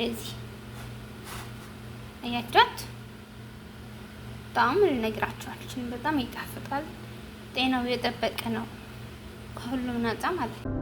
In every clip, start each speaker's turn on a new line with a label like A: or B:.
A: እንደዚህ አያችኋት። በጣም ልነግራችሁ አልችልም። በጣም ይጣፍጣል። ጤናው የጠበቀ ነው፣ ከሁሉም ነፃ ማለት ነው።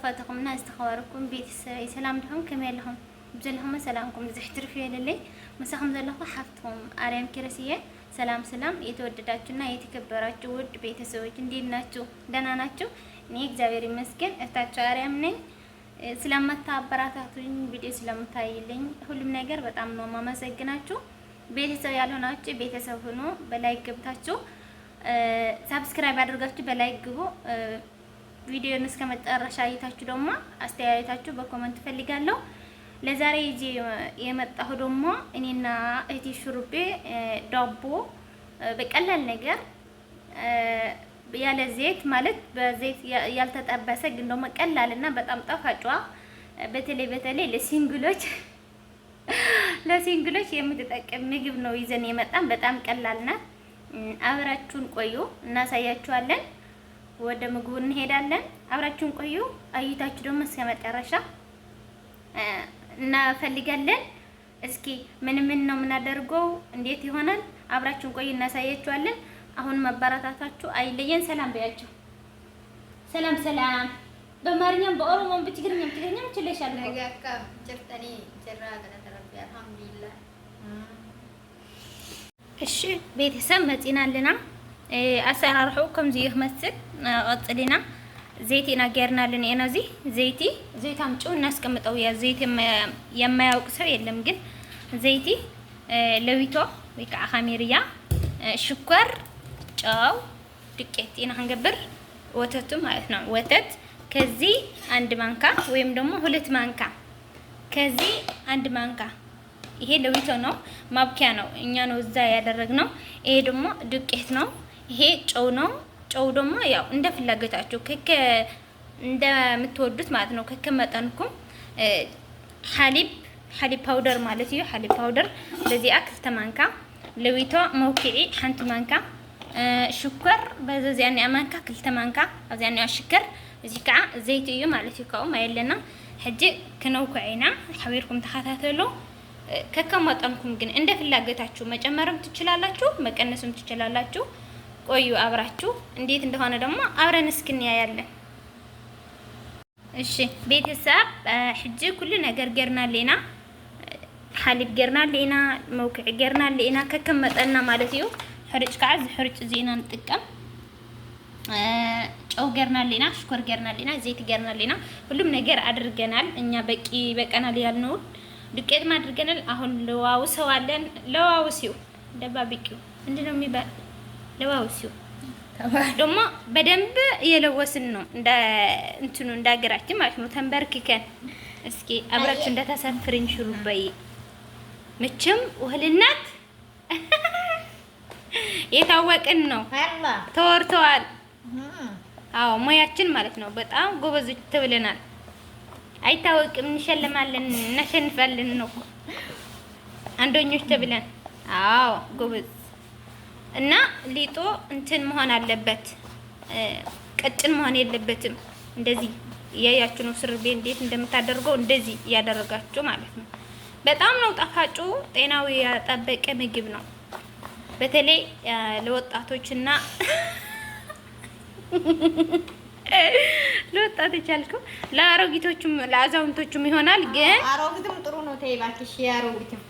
A: ዝተፈተኹምና ዝተኸበርኩም ቤተሰበይ ሰላም ድኹም? ከመይ ኣለኹም? ብዘለኹም ሰላምኩም ብዙሕ ትርፍ የለለይ። ምሳኹም ዘለኹ ሓፍትኩም ኣርያም ኪረስ እየ። ሰላም ሰላም፣ የተወደዳችሁና የተከበራችሁ ውድ ቤተሰቦች እንዴት ናችሁ? ደህና ናችሁ? እኔ እግዚአብሔር ይመስገን እህታችሁ አርያም ነኝ። ስለምታበረታቱኝ፣ ቪዲዮ ስለምታይልኝ ሁሉም ነገር በጣም ነው የማመሰግናችሁ። ቤተሰብ ያልሆናችሁ ቤተሰብ ሁኑ። በ like ገብታችሁ subscribe አድርጋችሁ በ like ግቡ። ቪዲዮን እስከ መጨረሻ አይታችሁ ደግሞ አስተያየታችሁ በ comment ፈልጋለሁ። ለዛሬ ይዤ የመጣሁ ደግሞ እኔና እህቴ ሹሩቤ ዳቦ በቀላል ነገር ያለ ዘይት፣ ማለት በዘይት ያልተጠበሰ ግን ደግሞ ቀላልና በጣም ጣፋጯ በተለይ በተለይ ለ single ኦች የምትጠቅም ምግብ ነው ይዘን የመጣን። በጣም ቀላል ናት። አብራችሁን ቆዩ፣ እናሳያችኋለን። ወደ ምግቡ እንሄዳለን። አብራችሁን ቆዩ። አይታችሁ ደግሞ እስከ መጨረሻ እናፈልጋለን። እስኪ ምን ምን ነው የምናደርገው፣ እንዴት ይሆናል? አብራችሁን ቆዩ፣ እናሳያችኋለን። አሁን መበረታታችሁ አይለየን። ሰላም በያቸው። ሰላም ሰላም። በአማርኛም በኦሮሞም በትግርኛም ትግርኛም ችለሻል። እሺ ቤተሰብ መፂና ኣለና። ኣሰራርሑ ከምዚ እዩ ክመስል። ቀፅል ኢና። ዘይት ኢና ጌርና ኣለና። እዚ ዘይቲ ዘይት አምጪው እናስቀምጠው። ያ ዘይት የማያውቅ ሰው የለም። ግን ዘይቲ፣ ለዊቶ ወይ ከዓ ካሜርያ፣ ሽኮር፣ ጨው፣ ዱቄት ኢና ክንገብር። ወተቱ ማለት ነው። ወተት ከዚህ አንድ ማንካ ወይም ደግሞ ሁለት ማንካ፣ ከዚህ አንድ ማንካ። ይሄ ለዊቶ ነው፣ ማብኪያ ነው። እኛ ነው እዛ ያደረግነው። ይሄ ደግሞ ዱቄት ነው። ይሄ ጨው ነው። ጨው ደግሞ ያው እንደ ፍላጎታችሁ ከከ እንደምትወዱት ማለት ነው። ከከመጠንኩም حليب حليب powder ማለት እዩ። حليب powder በዚኣ ክልተ ማንካ፣ ለዊቶ መውክዒ ሓንቲ ማንካ፣ ሽኮር በዚ እዚኣ እኒኣ ማንካ ክልተ ማንካ ኣብዚኣ እኒኣ ሽከር። እዚ ከዓ ዘይቲ እዩ ማለት እዩ። ካብኡ ማይ ኣለና። ሕጂ ክነውክዕ ኢና። ሓቢርኩም ተኸታተሉ። ከከመጠንኩም ግን እንደ ፍላጎታችሁ መጨመርም ትችላላችሁ፣ መቀነስም ትችላላችሁ። ቆዩ አብራችሁ፣ እንዴት እንደሆነ ደግሞ አብረን እስኪ እናያለን። እሺ ቤተሰብ፣ ሕጂ ኩሉ ነገር ጌርና ኣለና። حليب ጌርና ኣለና፣ መውክዒ ጌርና ኣለና ከከም መጠንና ማለት እዩ። ሕርጭ ከዓ እዚ ሕርጭ እዚ ኢና ንጥቀም። ጨው ጌርና ኣለና፣ ሽኮር ጌርና ኣለና፣ ዘይት ጌርና ኣለና። ሁሉም ነገር አድርገናል። እኛ በቂ በቀናል ያልነውን ዱቄትም አድርገናል። አሁን ለዋውሰዋለን። ለዋውሲው ደባብቂው ምንድን ነው የሚባል? ለዋውሲው ደግሞ በደንብ እየለወስን ነው፣ እንደ እንትኑ እንደ ሀገራችን ማለት ነው። ተንበርክከን እስኪ አብራችሁ እንደተሰፍርን ሽሩበይ መቼም ውህልናት የታወቅን ነው፣ ተወርተዋል። አዎ ሙያችን ማለት ነው። በጣም ጎበዞች ተብለናል። አይታወቅም፣ እንሸልማለን፣ እናሸንፋለን ነው አንደኞች ተብለን። አዎ ጎበዝ። እና ሊጦ እንትን መሆን አለበት፣ ቀጭን መሆን የለበትም። እንደዚህ እያያችሁ ነው ስርቤ እንዴት እንደምታደርገው እንደዚህ እያደረጋችሁ ማለት ነው። በጣም ነው ጣፋጩ። ጤናው ያጠበቀ ምግብ ነው። በተለይ ለወጣቶችና ለወጣቶች አልከው ለአሮጊቶቹም ለአዛውንቶቹም ይሆናል። ግን
B: አሮጊትም ጥሩ ነው። ተይ እባክሽ፣ የአሮጊትም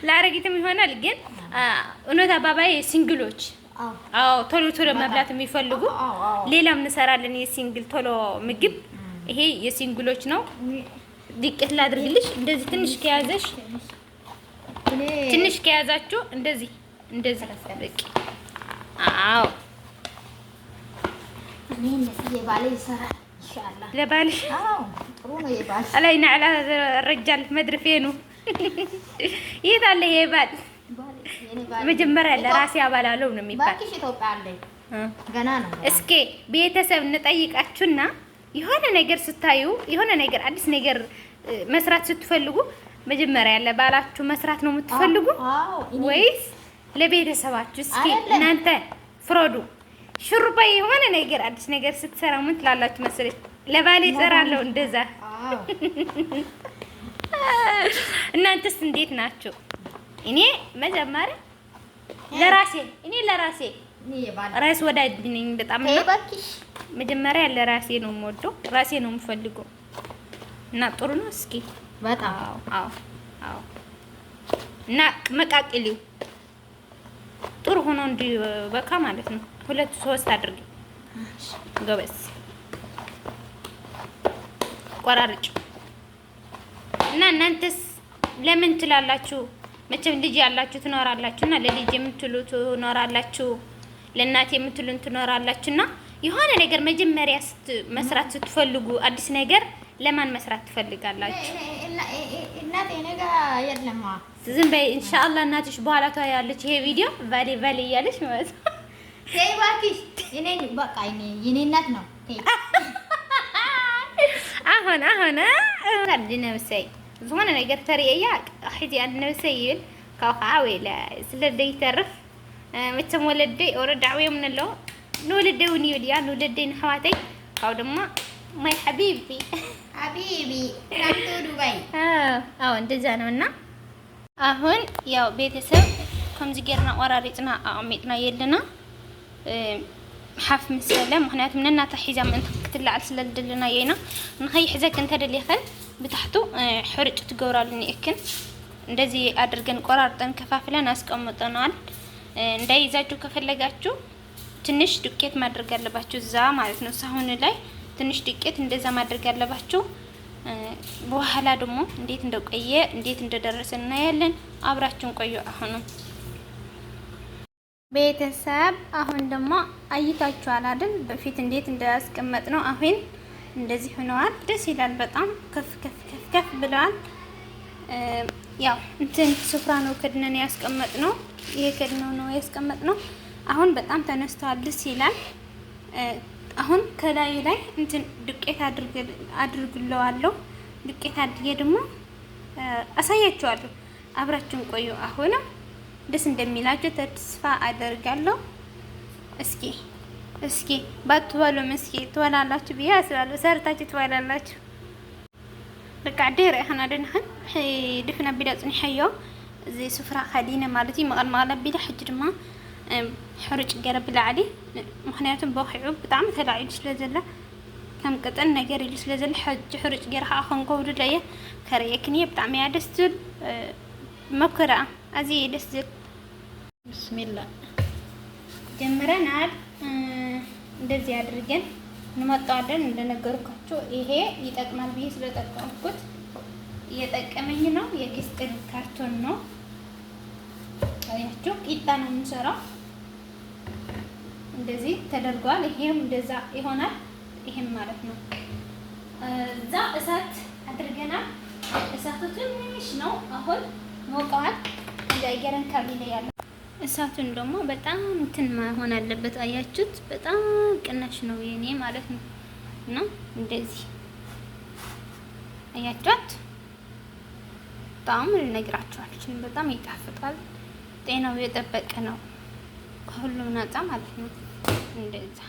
A: ለአሮጊትም ይሆናል። ግን እውነት አባባዬ single ኦች፣ አዎ ቶሎ ቶሎ መብላት የሚፈልጉ ሌላም እንሰራለን። የ single ቶሎ ምግብ ይሄ የ single ኦች ነው። ዱቄት ላድርግልሽ። እንደዚህ ትንሽ ከያዘሽ፣ ትንሽ ከያዛችሁ እንደዚህ እንደዚህ በቂ። አዎ ለባልሽ አላይና አላ ረጃል መድር ፌኑ የት አለ ይሄ ባል? መጀመሪያ ለራሴ አባላለው ነው የሚባል። እስኪ ቤተሰብ እንጠይቃችሁና የሆነ ነገር ስታዩ፣ የሆነ ነገር አዲስ ነገር መስራት ስትፈልጉ መጀመሪያ ለባላችሁ መስራት ነው የምትፈልጉ ወይስ ለቤተሰባችሁ? እስኪ እናንተ ፍረዱ። ሹሩባ የሆነ ነገር አዲስ ነገር ስትሰራ ምን ትላላችሁ መሰለች? ለባሌ እሰራለሁ እንደዛ። እናንተስ እንዴት ናችሁ? እኔ መጀመሪያ ለራሴ፣ እኔ ለራሴ ራስ ወዳጅ ነኝ በጣም። መጀመሪያ ለራሴ ነው የምወደው፣ ራሴ ነው የምፈልገው እና ጥሩ ነው። እስኪ
B: በጣም
A: አዎ አዎ። እና መቃቅሊው ጥሩ ሆኖ እንዲበካ ማለት ነው። ሁለት ሶስት አድርጊ ጎበዝ፣ ቆራርጭ። እና እናንተስ ለምን ትላላችሁ? መቼም ልጅ ያላችሁ ትኖራላችሁ እና ለልጅ የምትሉ ትኖራላችሁ፣ ለእናት የምትሉን ትኖራላችሁ። እና የሆነ ነገር መጀመሪያ መስራት ስትፈልጉ አዲስ ነገር ለማን መስራት ትፈልጋላችሁ?
B: እናቴ እኔ ጋ የለም።
A: ዝም በይ። ኢንሻአላህ እናትሽ በኋላ ታያለች ይሄ ቪዲዮ፣ ባሌ ባሌ እያለች ማለት ነው።
B: ተይ እባክሽ፣ እኔ በቃ እኔ የኔ እናት ነው። ተይ።
A: አሁን አሁን ንነብሰይ ዝኾነ ነገር ተርእያ ሕዚ ንነብሰይ ይብል፣ ካብኡ ከዓ ወይለ ስለደይተርፍ መቸም ወለደይ ወረዳ ዕብዮም ኣለዎ፣ ንወለደይ እውን ይብል እያ፣ ንወለደይ ንኣሕዋተይ፣ ካብኡ ድማ my حبيبي።
B: حبيبي come to ዱባይ።
A: አዎ እንደዛ ነው። እና አሁን ያው ቤተሰብ ከምዚ ጌርና ቆራሪፅና ኣቐሚጥና የለና ሓፍ ምስ በለ፣ ምክንያቱም ነናታ ሒዛ ምእንቲ ክትለዓል ስለ ዝደለና ኢና። ንኸይሕዘክ እንተደሊኽን ብታሕቱ ሕርጭ ትገብራሉ እኒአክን። እንደዚህ አድርገን ቆራርጠን ከፋፍለን አስቀምጠነዋል። እንዳይዛችሁ ከፈለጋችሁ ትንሽ ዱቄት ማድረግ አለባችሁ እዛ ማለት ነው። ሳሁን ላይ ትንሽ ዱቄት እንደዛ ማድረግ አለባችሁ። በኋላ ደግሞ እንዴት እንደቆየ እንዴት እንደደረሰ እናያለን። አብራችሁን ቆዩ። አሁንም ቤተሰብ አሁን ደግሞ አይታችኋል አይደል? በፊት እንዴት እንዳስቀመጥ ነው። አሁን እንደዚህ ሆነዋል። ደስ ይላል በጣም፣ ከፍ ከፍ ከፍ ከፍ ብለዋል። ያው እንትን ስፍራ ነው ከድነን ያስቀመጥ ነው። ይሄ ከድነው ነው ያስቀመጥ ነው። አሁን በጣም ተነስተዋል። ደስ ይላል። አሁን ከላዩ ላይ እንትን ዱቄት አድርግለዋለሁ። ዱቄት አድርጌ ደግሞ አሳያችኋለሁ። አብራችሁን ቆዩ። አሁንም ደስ እንደሚላችሁ ተስፋ አደርጋለሁ። እስኪ እስኪ ባትበሉም እስኪ ትበላላችሁ ብዬ አስባለሁ። ሰርታችሁ ትበላላችሁ። በቃ ደረ ኢኸና ደንኽን ድፍና ኣቢላ ፅኒሐዮ እዚ ስፍራ ከዲነ ማለት እዩ። መቐል መቐል ኣቢላ ሕጂ ድማ ሕሩጭ ገይረ ብላዕሊ፣ ምክንያቱም በኺዑ ብጣዕሚ ተላዒሉ ስለ ዘላ፣ ከም ቅጥን ነገር ኢሉ ስለ ዘላ፣ ሕጂ ሕሩጭ ገይረ ከዓ ከንከብድሎ እየ። ከርእየክን እየ። ብጣዕሚ እያ ደስ ዝብል መኩራ፣ ኣዝየ ደስ ዝብል።
B: ብስሚላ።
A: ጀምረናል። እንደዚህ አድርገን እንመጣዋለን። እንደነገርኳችሁ ይሄ ይጠቅማል ብዬ ስለጠቀምኩት እየጠቀመኝ ነው። የኪስጥን ካርቶን ነው። አያችሁ፣ ቂጣ ነው የምንሰራው። እንደዚህ ተደርጓል። ይሄም እንደዛ ይሆናል። ይሄም ማለት ነው። እዛ እሳት አድርገናል። እሳቱ ትንሽ ነው። አሁን ሞቀዋል። እንደ ካቢኔ ያለው እሳቱን ደግሞ በጣም እንትን መሆን አለበት። አያችሁት? በጣም ቅናሽ ነው የኔ ማለት ነው። እና እንደዚህ አያችሁት? በጣም ልነግራችሁ አልችልም። በጣም ይጣፍጣል። ጤናው የጠበቀ ነው። ከሁሉም ነፃ ማለት ነው። እንደዛ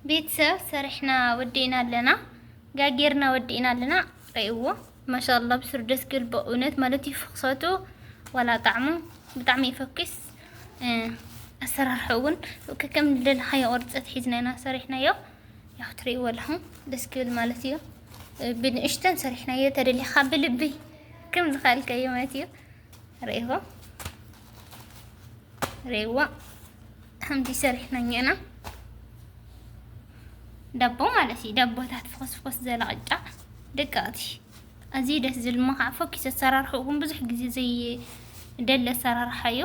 A: ቤተሰብ ሰሪሕና ወዲእና ኣለና፣ ጋጌርና ወዲእና ኣለና። ረእይዎ፣ ማሻአላህ ብስሩ ደስ ክብል በእውነት ማለት እዩ። ፍክሰቱ ዋላ ጣዕሙ ብጣዕሚ ይፈክስ። ኣሰራርሑ እውን ከከም ዝደለኻዮ ቅርፀት ሒዝና ኢና ሰሪሕናዮ። ያው ትርእይዎ ኣለኹም፣ ደስ ክብል ማለት እዩ። ብንእሽተን ሰሪሕናዮ፣ ተደሊኻ ብልቢ ከም ዝኻልከዮ ማለት እዩ። ርእይዎ ርእይዎ፣ ከምዚ ሰሪሕና እኒአና ዳቦ ማለት እዩ። ዳቦታት ፍኮስ ፍኮስ ዝበለ ቅጫ ደቀቕቲ፣ ኣዝዩ ደስ ዝብል እሞ ከዓ ፈኪስ። ኣሰራርሑ እውን ብዙሕ ግዜ ዘይደሊ ኣሰራርሓ እዩ።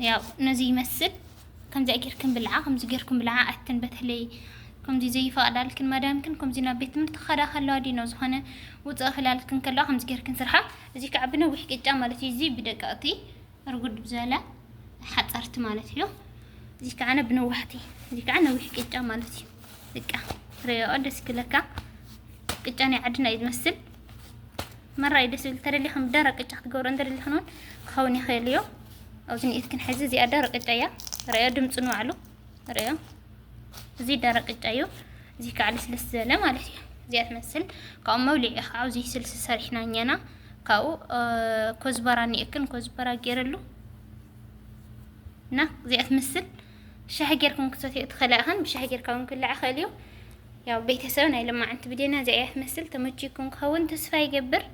A: ያው ነዚ ይመስል። ከምዚ ጌርክን ብልዓ፣ ከምዚ ጌርክን ብልዓ። ኣትን በተለይ ከምዚ ዘይፈቅዳልክን ማዳምክን ከምዚ ናብ ቤት ትምህርቲ ክኸዳ ከለዋ ዲኖ ዝኾነ ውፅእ ክላልክን ከለዋ ከምዚ ጌርክን ስርሓ። እዚ ከዓ ብነዊሕ ቅጫ ማለት እዩ። እዚ ብደቀቕቲ ርጉድ ዝበለ ሓፀርቲ ማለት እዩ። እዚ ከዓ ብነዋሕቲ፣ እዚ ከዓ ነዊሕ ቅጫ ማለት እዩ። በቃ ሪኦ ደስ ክብለካ፣ ቅጫ ናይ ዓድና እዩ ዝመስል። መራ እዩ ደስ ዝብል። ተደሊኽን ደረቅ ቅጫ ክትገብሮ እንተደሊኽን እውን ክኸውን ይኽእል እዩ። ኣብዚ ኒኤትክን ሕዚ እዚኣ ደረቅ ቅጫ እያ። ሪኦ ድምፂ ንባዕሉ ሪኦ። እዚ ደረቅ ቅጫ እዩ፣ እዚ ከዓ ልስልስ ዝበለ ማለት እዩ። እዚኣ ትመስል። ካብኡ መብልዒ ከዓ ኣብዚ ስልሲ ሰሪሕና እኛና። ካብኡ كزبرة እኒአክን፣ كزبرة ገይረሉ እና እዚኣ ትመስል። ሻሂ ጌርኩም ክትሰትዮ ትኽእላ ኢኽን፣ ብሻሂ ጌርካ እውን ክብላዕ ይኽእል እዩ። ያው ቤተሰብ፣ ናይ ሎማዓንቲ ቪድዮና እዚኣ እያ ትመስል። ተመቺኩም ክኸውን ተስፋ ይገብር።